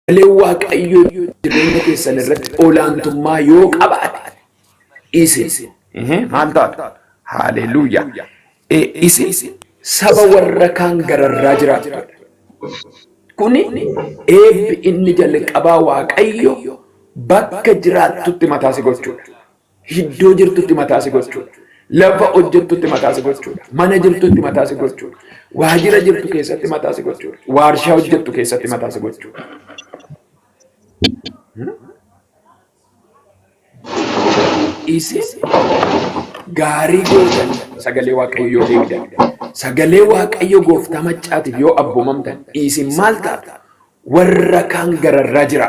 Sagaleen Waaqayyoo jireenya keessan irratti olaantummaa yoo qabaate isin maal taatu? Haaleluuyaa. Isin saba warra kaan gararraa jiraattudha. Kuni eebbi inni jalqabaa Waaqayyo bakka jiraattutti mataa si gochuudha. Iddoo jirtutti mataa si gochuudha. Lafa hojjettutti mataa si gochuudha. Mana jirtutti mataa si gochuudha. Waajjira jirtu keessatti mataa si gochuudha. Waarshaa hojjettu keessatti mataa si gochuudha. Isin gaarii gootan sagalee Waaqayyoo yoo eegdan, sagalee Waaqayyo gooftaa maccaatiif yoo abboomamtan, isin maal taatu? Warra kaan gararraa jira.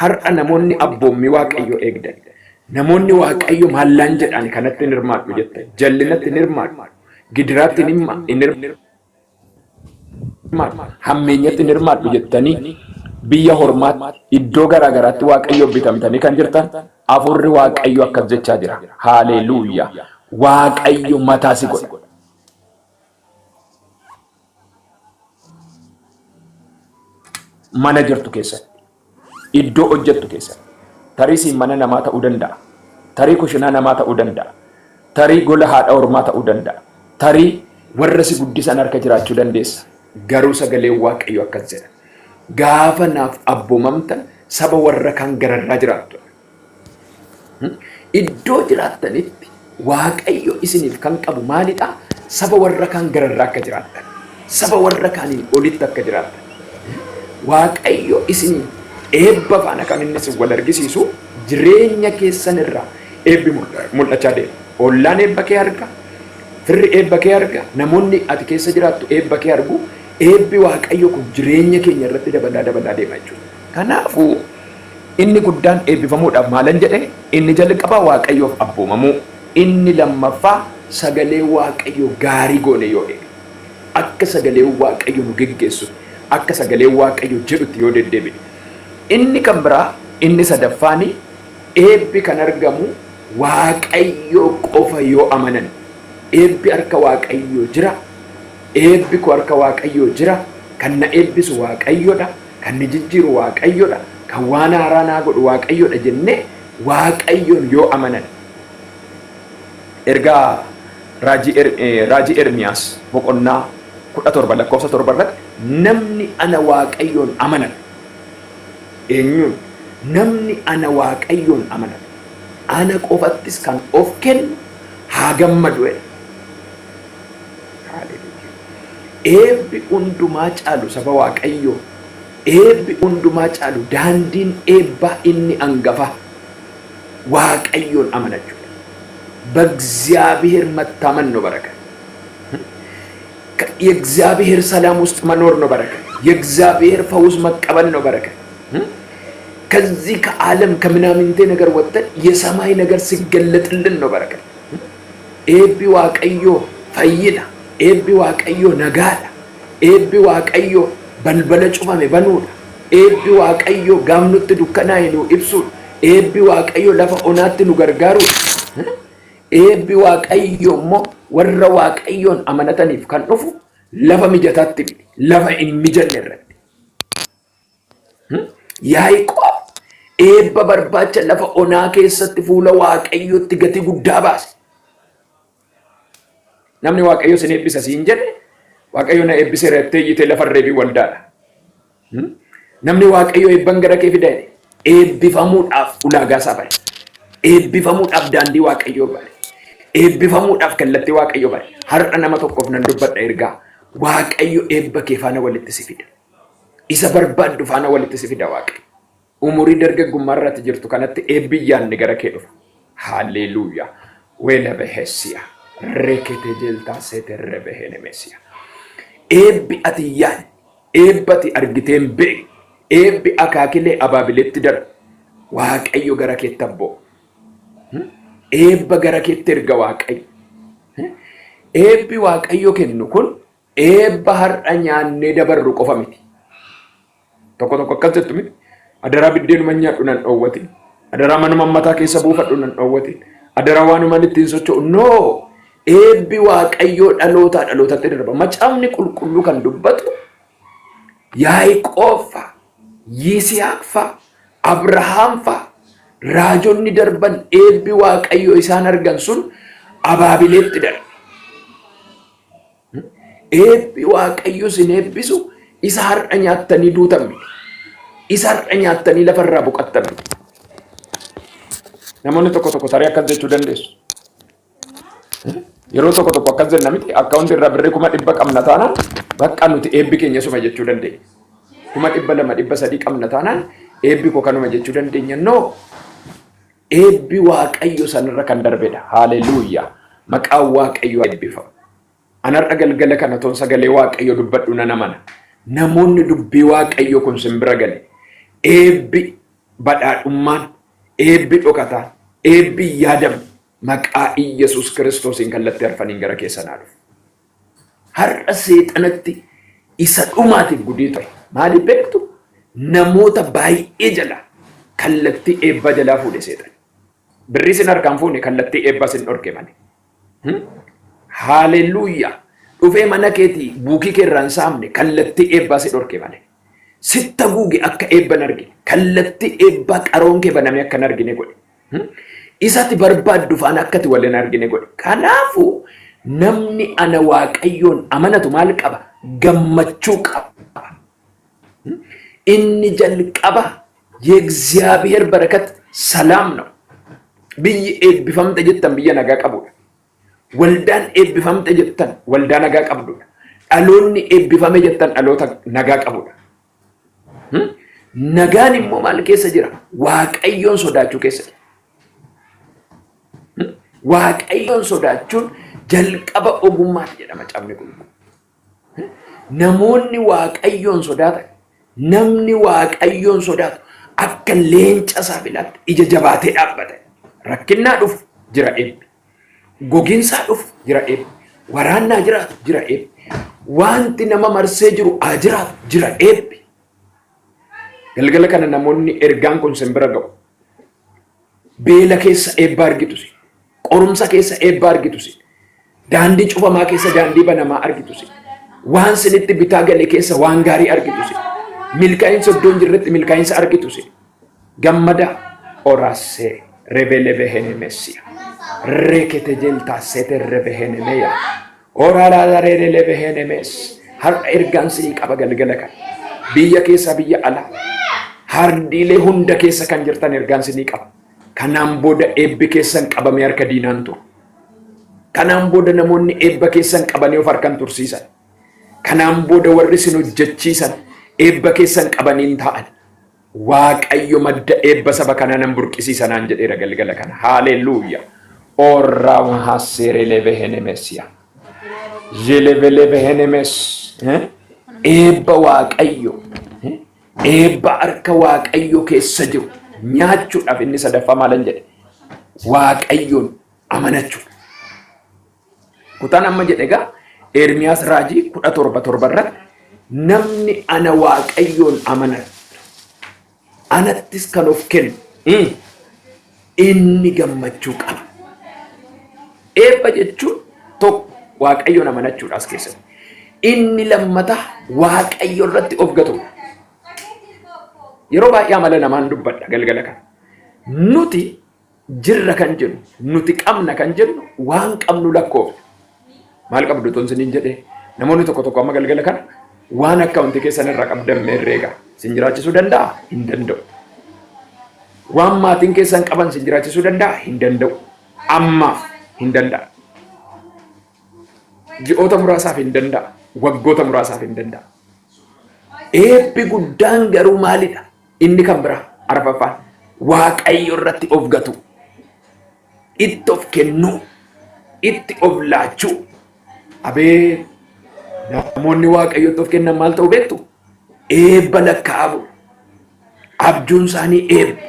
Har'a namoonni abboommii Waaqayyoo eegdan, namoonni Waaqayyo maallaan jedhaan kanatti hin hirmaadhu jettan, jallinatti hin hirmaadhu, gidiraatti hin hirmaadhu, hammeenyatti hin hirmaadhu jettanii biyya hormaatti iddoo garaa garaatti Waaqayyoof bitamtanii kan jirtan hafuurri Waaqayyo akkas jechaa jira. Haaleluuyaa. Waaqayyo mataa si godha. Mana jirtu keessatti, iddoo hojjettu keessatti, tarii siin mana namaa ta'uu danda'a, tarii kushinaa namaa ta'uu danda'a, tarii gola haadha ormaa ta'uu danda'a, tarii warra si guddisan harka jiraachuu dandeessa. Garuu sagaleen Waaqayyo akkas jedha. Gaafa naaf abboomamtan saba warra kaan gararraa jiraattu. Iddoo jiraattanitti Waaqayyo isiniif kan qabu maalidha? Saba warra kaan gararraa akka jiraattan. Saba warra kaaniin olitti akka jiraattan. Waaqayyo isin eebba faana kan inni isin wal argisiisu jireenya keessan irraa eebbi mul'achaa deema. Ollaan eebba kee arga, firri eebba kee arga, namoonni ati keessa jiraattu eebba kee argu. Eebbi Waaqayyo kun jireenya keenya irratti dabalaa dabalaa deema jechuudha. Kanaafuu Inni guddaan eebbifamuudhaaf maalan jedhe? Inni jalqabaa Waaqayyoof abboomamuu, inni lammaffaa sagalee Waaqayyoo gaarii goone yoo eegne, akka sagaleen Waaqayyoo nu geggeessutti, akka sagaleen Waaqayyoo jedhutti yoo deddeebine. Inni kan biraa inni sadaffaani eebbi kan argamu Waaqayyoo qofa yoo amanan. Eebbi harka Waaqayyoo jira. Eebbi koo harka Waaqayyoo jira. Kan na eebbisu Waaqayyodha. Kan na jijjiiru Waaqayyodha, kan waan haaraa naa godhu Waaqayyodha jennee Waaqayyoon yoo amanan. Ergaa raajii Ermiyaas boqonnaa 17 lakkoofsa 7 irratti namni ana Waaqayyoon amanatu eenyuun namni ana Waaqayyoon amanatu ana qofattis kan of kennu haa gammadu jedha. Haaleluyyaa. Eebbi hundumaa caalu saba Waaqayyoo, eebbi hundumaa caalu daandiin eebbaa inni angafa Waaqayyoon amanachuudha. በእግዚአብሔር መታመን ነው በረከት። የእግዚአብሔር ሰላም ውስጥ መኖር ነው በረከት። የእግዚአብሔር ፈውስ መቀበል ነው በረከት። ከዚህ ከዓለም ከምናምንቴ ነገር ወጥተን የሰማይ ነገር ሲገለጥልን ነው በረከት። Eebbi Waaqayyoo fayyina. Eebbi Waaqayyoo nagaadha. Eebbi Waaqayyoo balbala cufame banuudha. Eebbi Waaqayyoo gaaf nutti dukkanaa'e nu ibsuudha. Eebbi Waaqayyoo lafa onaatti nu gargaaruudha. Eebbi Waaqayyoo immoo warra Waaqayyoon amanataniif kan dhufu lafa mijataatti miti, lafa hin mijanne irratti. Yaaqoob eebba barbaacha lafa onaa keessatti fuula Waaqayyootti gatii guddaa baase. Namni Waaqayyo sin eebbisa siin jedhe Waaqayyo na eebbiseera jettee iyyitee lafa reebii waldaadha. Namni Waaqayyo eebban gara kee fida jedhe eebbifamuudhaaf ulaagaa isaa bare. Eebbifamuudhaaf daandii Waaqayyoo bare. Eebbifamuudhaaf kallattii Waaqayyoo bare. Har'a nama tokkoof nan dubbadha ergaa. Waaqayyo eebba kee faana walitti si fida. Isa barbaaddu faana walitti si fida Waaqayyo. Umurii dargaggummaa irratti jirtu kanatti eebbi yaadne gara kee dhufa. Haalleluuyaa. Weela behessiya. Rekete jeltaa seete rebehene mesiya. Eebbi ati yaadne, eebba ati argitee hin beekne, eebbi akaakilee abaabileetti darbu. Waaqayyo gara keetti abboo. Eebba gara keetti erga Waaqayyo. Eebbi Waaqayyo kennu kun Eebba har'a nyaannee dabarru qofa miti. Tokko tokko akkas jettu miti. Adaraa biddeenuma nyaadhu nan dhoowwatin. Adaraa manuma mataa keessa buufadhu nan dhoowwatin. Adaraa waanuman ittiin socho'u. No! Eebbi Waaqayyoo dhalootaa dhalootatti darba. Macaafni qulqulluu kan dubbatu Yaaqoob fa'a Yisihaaq fa'a, Abrahaam fa'a, raajonni darban eebbi Waaqayyo isaan argan sun abaabileetti darbe. Eebbi Waaqayyo isin eebbisu isa har'a nyaattanii duutan miti. Isa har'a nyaattanii lafarraa boqattan miti. Namoonni tokko tokko tarii akkas jechuu dandeessu. Yeroo tokko tokko akkas jenna miti, akkaawunti irraa birrii 100,000 qabna taanaan bakka nuti eebbi keenya suma jechuu dandeenya. 200,000, 300 qabna taanaan eebbi koo kanuma jechuu dandeenya. No. Eebbi Waaqayyo sanirra kan darbedha. Haaleluuyaa. Maqaan Waaqayyo eebbifamu. Anarra galgala kana toon sagalee Waaqayyo dubbadhu nan amana. Namoonni dubbii Waaqayyo kun sin bira gale. Eebbi badhaadhummaan, eebbi dhokataan, eebbi hin yaadamne maqaa Iyyasuus Kiristoosiin kallattii arfaniin gara keessan haa dhufu. Har'a seexanatti isa dhumaatiif gudii ta'e. Maaliif beektu? Namoota baay'ee jalaa kallattii eebbaa jalaa fuudhe seexan. Birrii sin harkaan fuune, kallattii eebbaa sin dhorke malee. Haaleluyyaa. Dhufee mana keetii buukii kee irraa hin saamne, kallattii eebbaa si dhorke malee. Sitta guuge akka eebba hin argine. Kallattii eebbaa qaroon kee banamee akka hin argine godhe. Isati barbaaddu faana akkati wal hin argine godhe. Kanaafuu namni ana Waaqayyoon amanatu maal qaba? Gammachuu qaba. Inni jalqaba የእግዚአብሔር በረከት ሰላም ነው። Biyyi eebbifamte jettan biyya nagaa qabudha. Waldaan eebbifamte jettan waldaa nagaa qabdudha. Dhaloonni eebbifame jettan dhaloota nagaa qabudha. Nagaan immoo maal keessa jira? Waaqayyoon sodaachuu keessa jira. Waaqayyoon sodaachuun jalqaba ogummaati jedha macaafni qulqulluun. Namoonni Waaqayyoon sodaatan, namni Waaqayyoon sodaatu akka leenca saafilaatti ija jabaatee dhaabbata. Rakkinnaa dhufu jira eebbi. Gogiinsaa dhufu jira eebbi. Waraannaa jiraatu jira eebbi. Wanti nama marsee jiru haa jiraatu jira eebbi. Galgala kana namoonni ergaan kun sin bira ga'u. Beela keessa eebba argitu si. Qorumsa keessa eebba argitu si. Daandii cufamaa keessa daandii banamaa argitu si. Waan sinitti bitaa gale keessa waan gaarii argitu si. Milkaa'insa iddoo hin jirretti milkaa'insa argitu si. Gammada orassee rebelebehenemessia. Rekete jeltaa sete rebehenemeya. Oralalarelelebehenemes. Har'a ergaan sinii qaba galgala kana. Biyya keessa, biyya alaa. Hardiilee hunda keessa kan jirtan ergaan sinii qaba. Kanaan booda eebbi keessan qabamee harka diinaan turu. Kanaan booda namoonni eebba keessan qabanii of harkan tursiisan. Kanaan booda warri isin hojjechiisan eebba keessan qabanii hin taa'an. Waaqayyo madda eebba saba kanaa nan burqisiisa naan jedheera galgala kana. Haaleluuyaa. Orraa hasseerelebehenemesiya. Jelebelebehenemes. Eebba Waaqayyo. Eebba harka Waaqayyo keessa jiru nyaachuudhaaf inni sadaffaa maalan jedhe? Waaqayyoon amanachuu. Kutaan amma jedhe egaa Ermiyaas raajii 17:7 irratti namni ana Waaqayyoon amanatu anattis kan of kennu inni gammachuu qaba. Eebba jechuun tokko Waaqayyoon amanachuudha as keessatti. Inni lammataa Waaqayyo irratti of gatudha. Yeroo baay'ee amala namaan dubbadha galgala kana. Nuti jirra kan jennu, nuti qabna kan jennu waan qabnu lakkoofna. Maal qabdu toon siniin jedhee namoonni tokko tokko amma galgala kana waan akka wanti keessan irraa qabdan meerreega sin jiraachisuu danda'a? Hin danda'u. Waan maatiin keessan qaban sin jiraachisuu danda'a? Hin danda'u. Ammaaf hin danda'a. Ji'oota muraasaaf hin danda'a. Waggoota muraasaaf hin danda'a. Eebbi guddaan garuu maalidha? Inni kan biraa arfaffaan Waaqayyo irratti of gatu. Itti of kennuu. Itti of laachuu. Abee, namoonni Waaqayyotti of kennan maal ta'u beektu? Eebba lakkaa'amu. Abjuun isaanii eebba.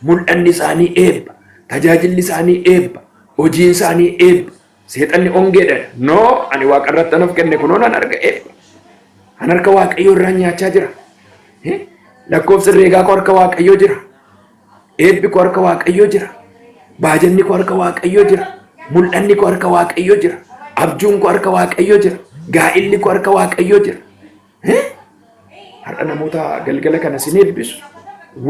Mul'anni isaanii eebba. Tajaajilli isaanii eebba. Hojiin isaanii eebba. Seexanni ongeedha. No, ani Waaqa irratti an of kenne kunoo nan arga eebba. An harka Waaqayyoo irraan nyaachaa jira. Lakkoofsi herreegaa koo harka Waaqayyoo jira. Eebbi koo harka Waaqayyoo jira. Baajanni koo harka Waaqayyoo jira. Mul'anni koo harka Waaqayyoo jira. Abjuun koo harka Waaqayyoo jira. Gaa'illi koo harka Waaqayyoo jira. Har'a namoota galgala kana isin eebbisu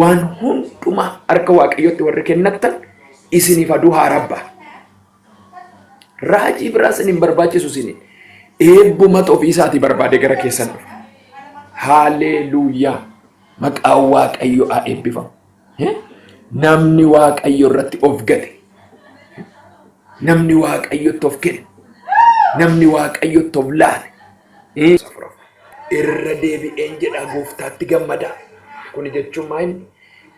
waan hundumaa harka Waaqayyootti warri kennattan isiniif aduu haaraa ba'a. Raajii biraa isin hin barbaachisu isin eebbumatu ofii isaatii barbaade gara keessan dhufa. Haaleluuyaa! Maqaan Waaqayyoo haa eebbifamu. Namni Waaqayyo irratti of gate, namni Waaqayyotti of kenne, namni Waaqayyotti of laate. Irra deebi'een jedha gooftaatti gammadaa. Kuni jechuun maa inni?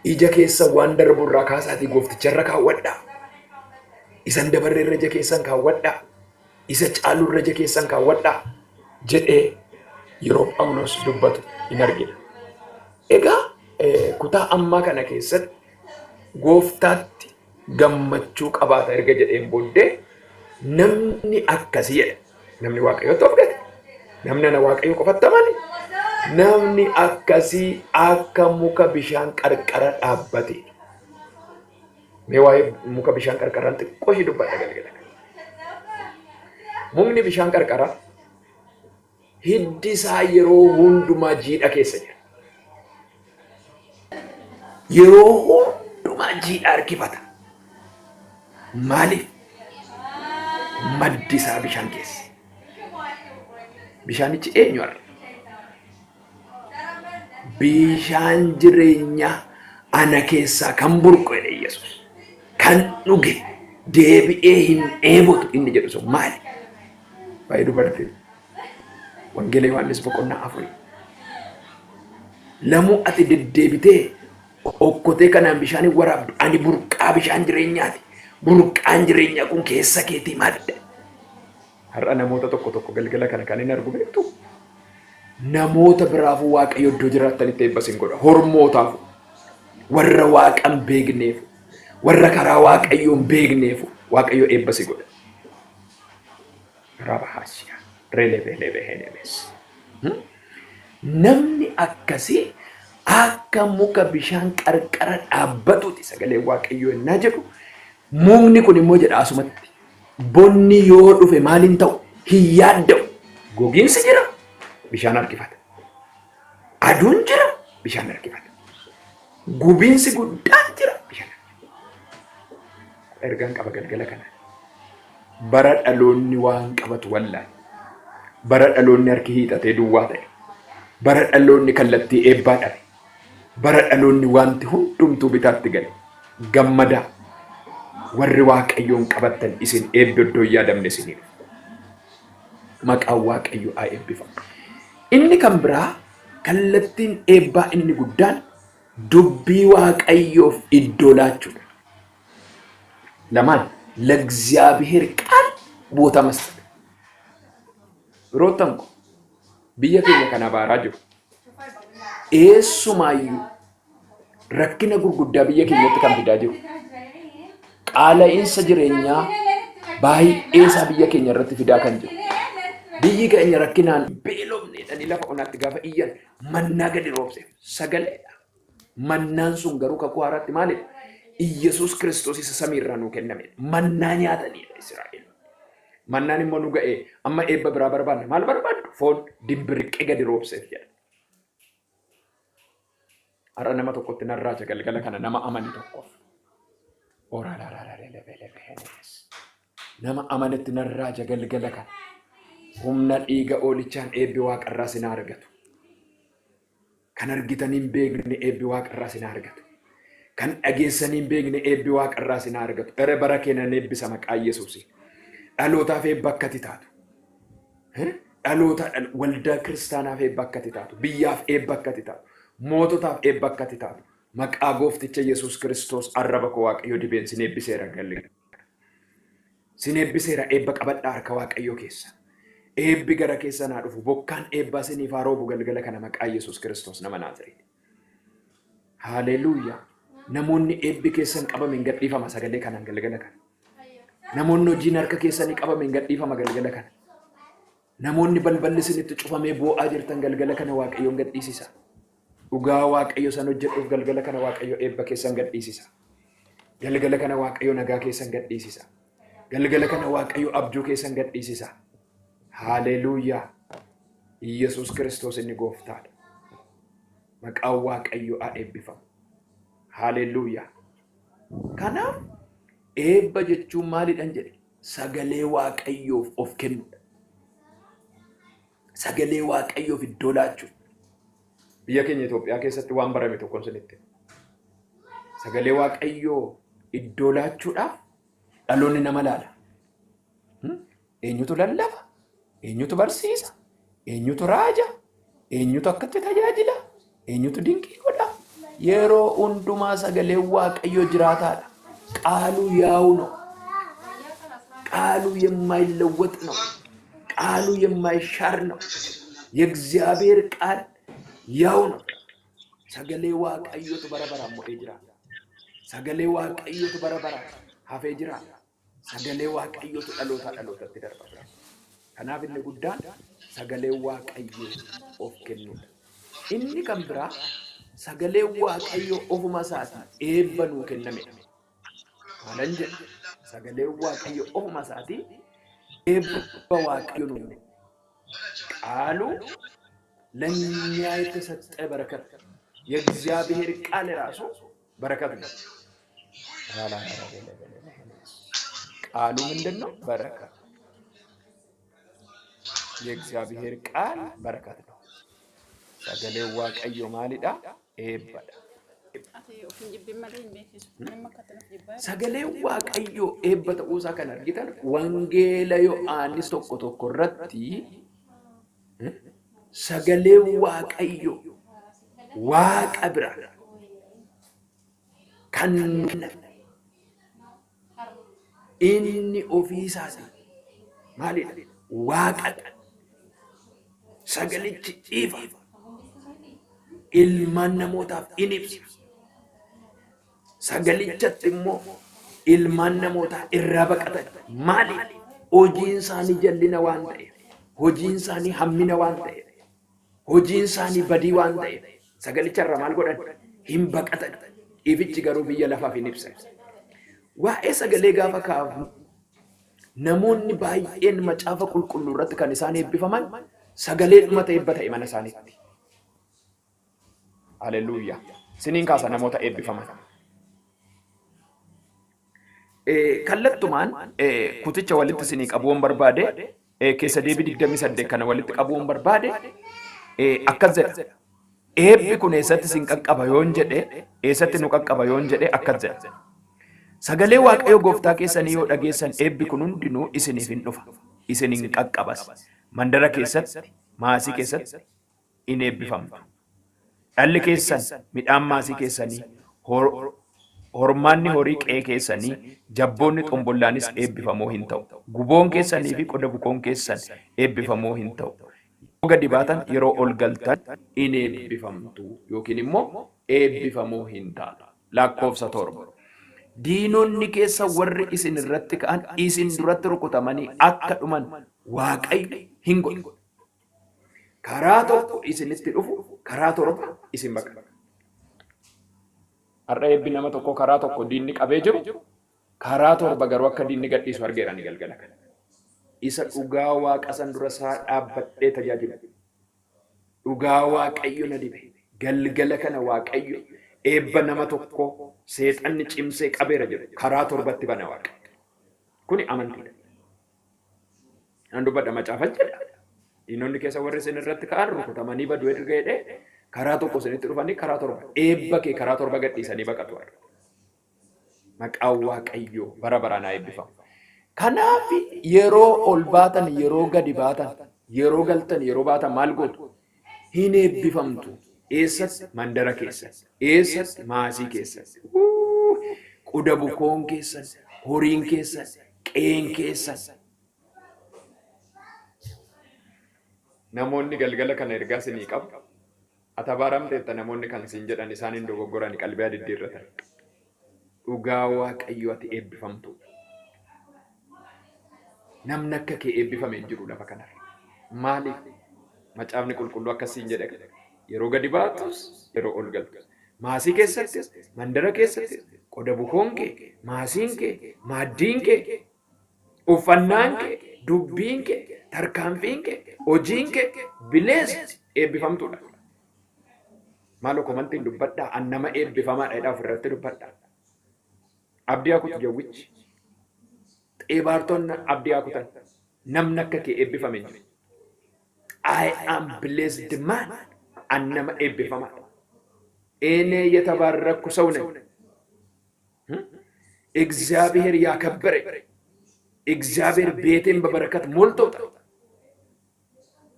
Ija keessa waan darbu irraa kaasaatii goofticha irra kaawwadhaa. Isan dabarre irra ija keessan kaawwadhaa. Isa caalu irra ija keessan kaawwadhaa jedhee yeroo Phaawulos dubbatu hin argina. Egaa kutaa ammaa kana keessatti gooftaatti gammachuu qabaata erga jedheen booddee namni akkasii jedha. Namni Waaqayyootti of gate. Namni ana Waaqayyo qofatti amane. Namni akkasii akka muka bishaan qarqara dhaabbate. Mee waa'ee muka bishaan qarqaraan xiqqoo ishee dubbadha galgala kana. Mukni bishaan qarqaraa hiddi isaa yeroo hundumaa jiidha keessa jira. Yeroo hundumaa jiidha harkifata. Maaliif? Maddi isaa bishaan keessa. Bishaanichi eenyu har'a? Bishaan jireenyaa ana keessaa kan burqu jedhe Yesuus. Kan dhuge deebi'ee hin dheebotu inni jedhu sun maali? Waa'ee dubartii. Wangeela Yohaannis boqonnaa 4. Lamuu ati deddeebitee okkotee kanaan bishaan hin waraabdu. Ani burqaa bishaan jireenyaati. Burqaan jireenyaa kun keessa keetii madda. Har'a namoota tokko tokko galgala kana kan hin argu beektu. Namoota biraafuu Waaqayyo iddoo jiraattanitti eebba isin godha. Hormootaaf, warra Waaqa hin beekneef, warra karaa Waaqayyoo hin beekneef Waaqayyo eebba si godha. Rabahaasiyaa relebelebehenemes. Namni akkasii akka muka bishaan qarqara dhaabbatuuti sagalee Waaqayyoo ennaa jedhu mukni kun immoo jedha asumatti bonni yoo dhufe maal hin ta'u hin yaadda'u gogiinsi jira bishaan harkifata aduun jira bishaan harkifata gubiinsi guddaan jira bishaan harkifata ergaan qaba galgala kana Bara dhaloonni waan qabatu wallaale. Bara dhaloonni harki hiixatee duwwaa ta'e. Bara dhaloonni kallattii eebbaa dhabe. Bara dhaloonni wanti hundumtuu bitaatti gale. Gammadaa. Warri Waaqayyoon qabattan isin eebbi iddoo hin yaadamne isinii dhufa. Maqaan Waaqayyoo haa eebbifamu. Inni kan biraa kallattiin eebbaa inni guddaan dubbii Waaqayyoof iddoo laachuudha. Lamaan ለእግዚአብሔር ቃል ቦታ መስጠት. Firoottan ko biyya keenya kana abaaraa jiru. Eessumaayyuu rakkina gurguddaa biyya keenyatti kan fidaa jiru. Qaala'iinsa jireenyaa baay'ee isaa biyya keenya irratti fidaa kan jiru. Biyyi keenya rakkinaan beelofne jedhanii lafa onaatti gaafa iyyan mannaa gadi roobseef sagaleedha. Mannaan sun garuu kakuu haaraatti maalidha? Iyyasuus Kiristoos isa samiirraa nuu kennamedha. Mannaa nyaatanidha Israa'el. Mannaan immoo nu ga'ee amma eebba biraa barbaanna. Maal barbaaddu? Foon dimbiriqqee gadi roobseef jedha. Har'a nama tokkotti nan raaja galgala kana nama amane tokkoof. Nama amanetti nan raaja galgala kana. Humna dhiiga oolichaan eebbi waaqarraa sin haa argatu. Kan argitanii hin beekne eebbi waaqarraa sin haa argatu. Kan dhageessanii hin beekne eebbi waaqarraa sin haa argatu. Ere bara kee nan eebbisa maqaa Yesuusiin. Dhalootaaf eebba akkati taatu. Dhaloota waldaa kiristaanaaf eebba akkati taatu. Biyyaaf eebba akkati taatu. Moototaaf eebba akkati taatu. Maqaa goofticha Yesuus Kiristoos arraba koo Waaqayyo dibeen sin eebbiseera galgala. Sin eebbiseera eebba qabadhaa harka Waaqayyoo keessa. Eebbi gara keessan haa dhufu. Bokkaan eebbaa siniif haa roobu galgala kana maqaa Yesuus Kiristoos nama Naazreeti. Haaleluuyaa. Namoonni eebbi keessan qabame hin gadhiifama sagalee kanaan galgala kana. Namoonni hojiin harka keessanii qabame hin gadhiifama galgala kana. Namoonni balballi isinitti cufamee boo'aa jirtan galgala kana Waaqayyoon gadhiisisa. Dhugaa Waaqayyo san hojjedhuuf galgala kana Waaqayyo eebba keessan gadhiisisa. Galgala kana Waaqayyo nagaa keessan gadhiisisa. Galgala kana Waaqayyo abjuu keessan gadhiisisa. Haaleluuyaa. Iyyasuus Kiristoos inni gooftaadha. Maqaan Waaqayyoo haa eebbifamu. Haalelluuyaa. Kanaaf eebba jechuun maalidhan jedhe? Sagalee Waaqayyoof of kennuudha. Sagalee Waaqayyoof iddoo laachuu. Biyya keenya Itoophiyaa keessatti waan barame tokkoon isinitti hima. Sagalee Waaqayyoo iddoo laachuudhaaf dhaloonni nama laala. Eenyutu lallaba? Eenyutu barsiisa? Eenyutu raaja? Eenyutu akkatti tajaajila? Eenyutu dinqii godha? Yeroo hundumaa sagaleen Waaqayyoo jiraataadha. Qaaluu yaa'u ነው። ቃሉ የማይለወጥ ነው። ቃሉ የማይሻር ነው። የእግዚአብሔር ቃል ያው ነው። Sagalee Waaqayyootu bara baraan mo'ee jira. Sagalee Waaqayyootu bara baraan hafee jira. Sagalee Waaqayyootu dhalootaa dhalootatti darba. Kanaaf inni guddaan sagalee Waaqayyoo of kennuudha. Inni kan biraa sagalee Waaqayyoo ofuma isaatii eebba nuu kennamedha. Maalan jedha? Sagalee Waaqayyoo ofuma isaatii eebba Waaqayyoo nuu kenne. ቃሉ ለእኛ የተሰጠ በረከት፣ የእግዚአብሔር ቃል ራሱ በረከት ነው። ቃሉ ምንድን ነው? በረከት። የእግዚአብሔር ቃል በረከት ነው። Sagaleen Waaqayyoo maalidha? Eebbadha. Ati of hin jibbin malee hin beeksisu. Nama akka itti of jibbaa jiru. Sagaleen Waaqayyoo eebba ta'uusaa kan argitan Wangeela Yohaannis 1:1 irratti, sagaleen Waaqayyoo Waaqa bira kan inni ofii isaatii maalidha? Waaqadha. Sagalichi ifa. Ilmaan namootaaf in ibsa. Sagalichatti immoo ilmaan namootaa irraa baqatan. Maaliif? Hojiin isaanii jallina waan ta'eef, hojiin isaanii hammina waan ta'eef, hojiin isaanii badii waan ta'eef, sagalicha irraa maal godhan? Hin baqatan. Ifichi garuu biyya lafaaf hin ibsan. Waa'ee sagalee gaafa kaafnu, namoonni baay'een Macaafa Qulqulluu irratti kan isaan eebbifaman sagalee dhumata eebba ta'e mana isaaniitti. Haleluuyaa. Siniin kaasa namoota eebbifaman. Kallattumaan kuticha walitti sinii qabuun barbaade, Keessa Deebii 28 kana walitti qabuun barbaade, akkas jedha. Eebbi kun eessatti sin qaqqaba yoon jedhe, eessatti nu qaqqaba yoon jedhe, akkas jedha. Sagalee Waaqayyo gooftaa keessanii yoo dhageessan, eebbi kun hundinuu isiniif hin dhufa. Isin hin qaqqabas. Mandara keessatti, maasii keessatti in eebbifamtu. Dhalli keessan, midhaan maasii keessanii, hormaanni horii qe'ee keessanii, jabboonni xombollaanis eebbifamoo hin ta'u. Guboon keessanii fi qoda bukoon keessan eebbifamoo hin ta'u. Yeroo gadi baatan, yeroo ol galtan in eebbifamtu yookiin immoo eebbifamoo hin taatu. Lakkoofsa 7. Diinonni keessa warri isin irratti ka'an isin duratti rukutamanii akka dhuman Waaqayyo hin godhu. Karaa tokko isinitti dhufu, karaa torba isin baqata. Har'a eebbi nama tokko karaa tokko diinni qabee jiru, karaa torba garuu akka diinni gadhiisu argeera ni galgala kana. Isa dhugaa Waaqa san dura isaa dhaabbadhee tajaajilu. Dhugaa Waaqayyo na dibe. Galgala kana Waaqayyo eebba nama tokko seexanni cimsee qabeera jedhu karaa torbatti bana Waaqa. Kuni amantiidha. Nan dubbadha, macaafa jedha. Diinonni keessa warri isin irratti ka'an rukutamanii badu erga jedhee, karaa tokko isinitti dhufanii karaa torba eebba kee karaa torba gadhiisanii baqatu har'a. Maqaan Waaqayyoo bara baraan haa eebbifamu. Kanaaf yeroo ol baatan, yeroo gadi baatan, yeroo galtan, yeroo baatan maal gootu? Hin eebbifamtu. Eessatti? Mandara keessatti. Eessatti? Maasii keessatti. Quda bukoon keessan, horiin keessan, qe'een keessan. Namoonni galgala kana ergaa isinii qabu. Ati abaaramteetta namoonni kan siin jedhan isaan hin dogoggorani, qalbii diddiirratan. Dhugaa Waaqayyo ati eebbifamtuudha. Namni akka kee eebbifame hin jiru lafa kanarra. Maaliif? Macaafni Qulqulluu akkasiin jedhe. Yeroo gadi baatus, yeroo ol galtus. Maasii keessattis, mandara keessattis, qoda bukoon kee, maasiin kee, maaddiin kee, uffannaan kee, dubbiin kee, tarkaanfiin kee, hojiin kee bilees eebbifamtuudha. Maaloo komantiin dubbadhaa an nama eebbifamaadha jedhaa ofirratti dubbadhaa. Abdii haa kutu jawwichi. Xeebaartonni abdii haa kutan. Namni akka kee eebbifame hin jiru. I am blessed man. An nama eebbifamaadha. እኔ የተባረኩ ሰው ነኝ። እግዚአብሔር ያከበረኝ፣ እግዚአብሔር ቤቴን በበረከት ሞልቶታል።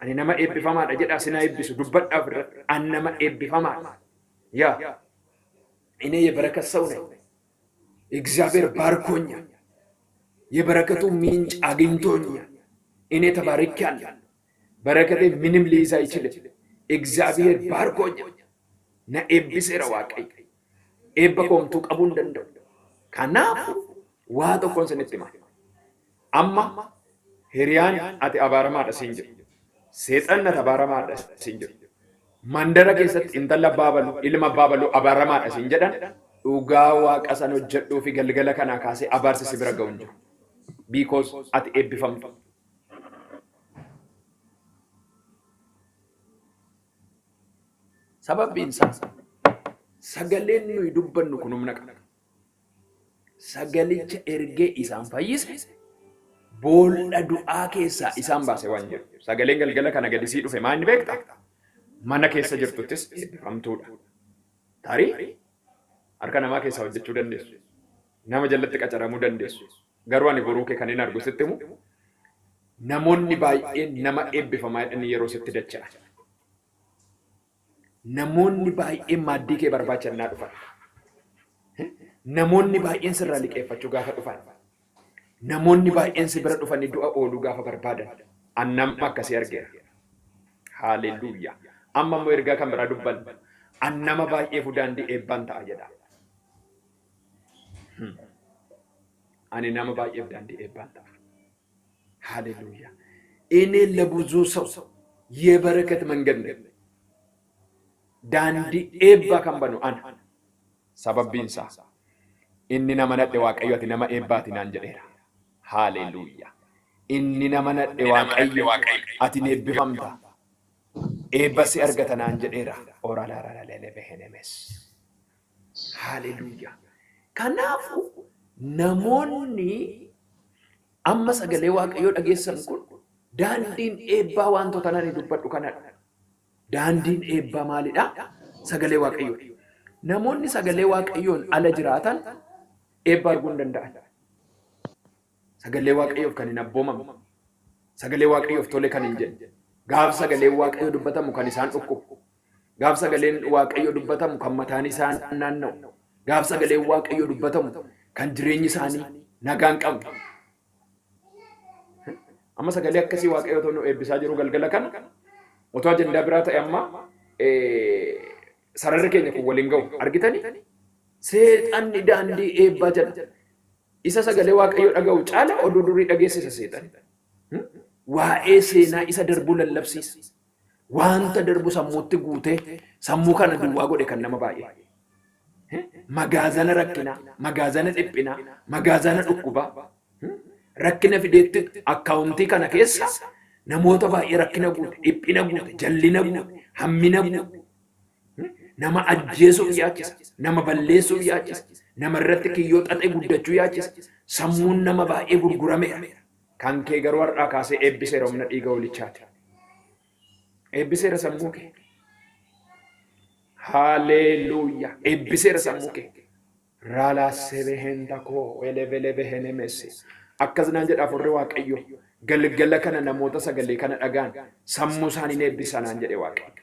Ani nama eebbifamaadha jedhaa sinaa eebbisu dubbadhaa ofirratti. An nama eebbifamaadha. Yaa እኔ የበረከት ሰው ነኝ። እግዚአብሔር ባርኮኛል። የበረከቱ ምንጭ አግኝቶኛል። እኔ ተባርኬያለሁ። በረከቴ ምንም ሊይዝ አይችልም። እግዚአብሔር ባርኮኛል። Na eebbiseera Waaqayyo. Eebba koo homtuu qabuu hin danda'u. Kanaafuu waa tokkoon isinitti hima. Amma hiriyaan ati abaaramaadha siin jedhu. Seexanni ati abaaramaadha siin jedhu. Mandara keessatti intala abbaa balu, ilma abbaa balu abaaramaadha siin jedhan dhugaa waaqa san hojjedhuu fi galgala kanaa kaasee abaarsi si bira ga'u hin jiru. Because ati eebbifamtu. Sababbiin isaa sagaleen nuyi dubbannu kun humna qaba. Sagalicha ergee isaan fayyise boolla du'aa keessaa isaan baase waan jedhu. Sagaleen galgala kana gadi sii dhufe maa inni beekta? Mana keessa jirtuttis eebbifamtuudha. Tarii harka namaa keessaa hojjechuu dandeessu. Nama jalatti qacaramuu dandeessu. Garuu ani boruu kee kan hin argu sitti himu namoonni baay'een nama eebbifamaa jedhanii yeroo sitti dacha'an. Namoonni baay'een maaddii kee barbaachannaa dhufan. Namoonni baay'een sirraa liqeeffachuu gaafa dhufan. Namoonni baay'een si bira dhufanii du'a ooluu gaafa barbaadan. An nama akkasii argeera. Haaleluyyaa. Amma immoo ergaa kan biraa dubbanna. An nama baay'eefu daandii eebbaan ta'a jedha. Ani nama baay'eef daandii eebbaan ta'a. ሃሌሉያ። እኔ ለብዙ ሰው የበረከት መንገድ ነኝ። Daandii eebbaa kan banu ana. Sababbiin isaa inni nama nadhe Waaqayyo ati nama eebbaati naan jedheera. Haaleluyyaa. Inni nama nadhe Waaqayyo ati ni eebbifamta. Eebba si argata naan jedheera. Oralaaralalebehenemes. Haaleluyyaa. Kanaafuu namoonni amma sagalee Waaqayyoo dhageessan kun daandiin eebbaa wantoota nani dubbadhu kanadha. Daandiin eebbaa maalidha? Sagalee Waaqayyoo. Namoonni sagalee Waaqayyoon ala jiraatan eebba arguu hin danda'an. Sagalee Waaqayyoof kan hin abboomamne, sagalee Waaqayyoof tole kan hin jenne, gaaf sagaleen Waaqayyoo dubbatamu kan isaan dhukkubu, gaaf sagaleen Waaqayyoo dubbatamu kan mataan isaan naanna'u, gaaf sagaleen Waaqayyoo dubbatamu kan jireenyi isaanii nagaa hin qabne. Amma sagalee akkasii Waaqayyoo otoo nu eebbisaa jiru galgala kana otoo ajandaa biraa ta'e amma sararri keenya kun waliin ga'u argitanii seexanni daandii eebbaa jala isa sagalee Waaqayyoo dhaga'u caala oduu durii dhageessisa seexanni. Waa'ee seenaa isa darbuu lallabsiisa. Wanta darbu sammuutti guutee sammuu kana duwwaa godhe kan nama baay'ee. Magaazana rakkinaa, magaazana dhiphinaa, magaazana dhukkubaa. Rakkina fideetti akkaawuntii kana keessa namoota baay'ee rakkina guute, dhiphina guute, jallina guute, hammina guute. Nama ajjeesuuf yaachisa, nama balleessuuf yaachisa, nama irratti kiyyoo xaxee guddachuu yaachisa. Sammuun nama baay'ee gurgurameera. Kan kee garuu har'aa kaasee eebbiseera humna dhiiga hoolichaati. Eebbiseera sammuu kee. Haleluuyaa. Eebbiseera sammuu kee. Raalaa sebehenta koo elevelebehenemesi. Akkas naan jedha afurri Waaqayyo. Galgala kana namoota sagalee kana dhagaan sammuu isaanii eebbisa naan jedhe Waaqayyo.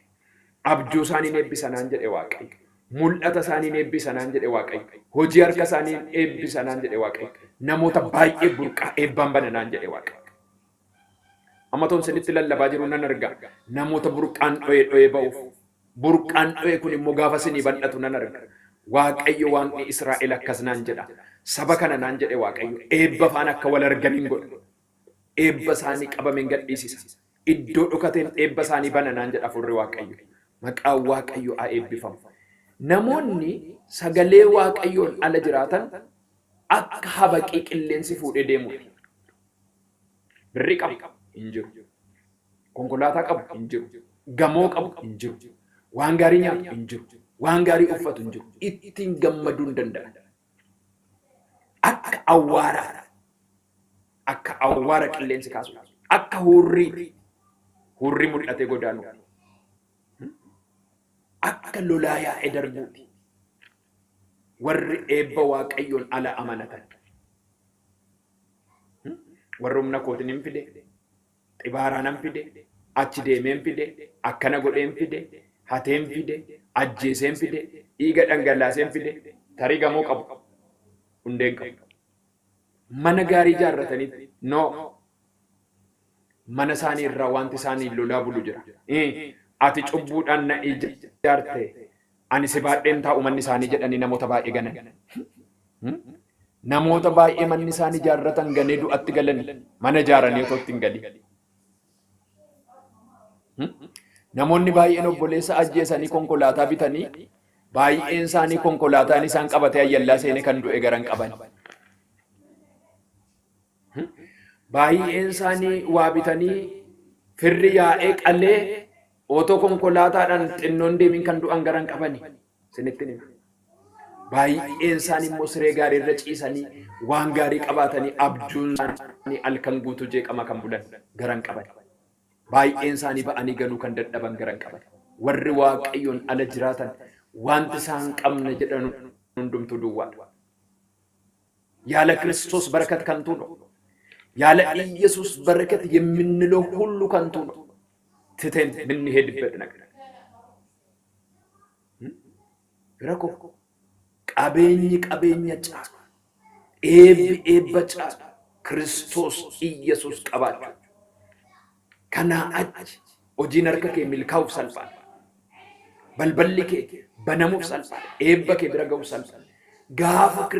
Abjuu isaanii eebbisa naan jedhe Waaqayyo. Mul'ata isaanii eebbisa naan jedhe Waaqayyo. Hojii harka isaanii eebbisa naan jedhe Waaqayyo. Namoota baay'ee burqaa eebbaan bana naan jedhe Waaqayyo. Amma toon isinitti lallabaa jiru nan arga. Namoota burqaan dho'ee dho'ee ba'uuf. Burqaan dho'ee kun immoo gaafa isinii bal'atu nan arga. Waaqayyo Waaqni Israa'el akkas naan jedha. Saba kana naan jedhe Waaqayyo. Eebba faana akka wal arganiin godha. Eebba isaanii qabameen gadhiisisa. Iddoo dhokateen eebba isaanii bana naan jedha afurri Waaqayyo. Maqaan Waaqayyo haa eebbifamu. Namoonni sagalee Waaqayyoon ala jiraatan akka habaqii qilleensi fuudhee deemudha. Birrii qabu hin jiru. Konkolaataa qabu hin jiru. Gamoo qabu hin jiru. Waan gaarii nyaatu hin jiru. Waan gaarii uffatu hin jiru. Ittiin gammaduu hin danda'an. Akka awwaaraa, akka awwaara qilleensi kaasu, akka hurrii, hurrii mul'atee godaanu, akka lolaa yaa'ee darbuuti. Warri eebba Waaqayyoon ala amanatan. Warri humna kootiin hin fide, xibaaraa nan fide, achi deemeen fide, akkana godheen fide, hateen fide, ajjeeseen fide, dhiiga dhangalaaseen fide, tarii gamoo qabu, hundeen qabu. Mana gaarii ijaarratanitti no, mana isaanii irraa wanti isaanii lolaa bulu jira. Ati cubbuudhaan na ijaarte, ani si baadheen taa'u manni isaanii jedhanii namoota baay'ee ganan. Namoota baay'ee manni isaanii ijaarratan ganee du'atti galan, mana ijaaranii otoo itti hin galin. Namoonni baay'een obboleessa ajjeesanii konkolaataa bitanii, baay'een isaanii konkolaataan isaan qabatee ayyallaa seenee kan du'e garan qaban. Baay'een isaanii waa bitanii firri yaa'ee qalee otoo konkolaataadhaan xinnoon deemin kan du'an garan qabani. Isinitti hima. Baay'een isaanii immoo siree gaarii irra ciisanii waan gaarii qabaatanii abjuun isaanii halkan guutuu jeeqama kan bulan garan qaban. Baay'een isaanii ba'anii galuu kan dadhaban garan qaban. Warri Waaqayyoon ala jiraatan wanti isaan qabna jedhan hundumtuu duwwaadha. ያለ ክርስቶስ በረከት ከንቱ ነው። ያለ ኢየሱስ በረከት የምንለው ሁሉ ከንቱ ነው። ትተን የምንሄድበት ነገር Fira koo, qabeenyi qabeenya caala, eebbi eebba caala, Kiristoos Iyyasuus qabaachuu. Kanaa achi hojiin harka kee milkaa'uuf salphaadha. Balballi kee banamuuf salphaadha. Eebba kee bira ga'uuf salphaadha. Gaafa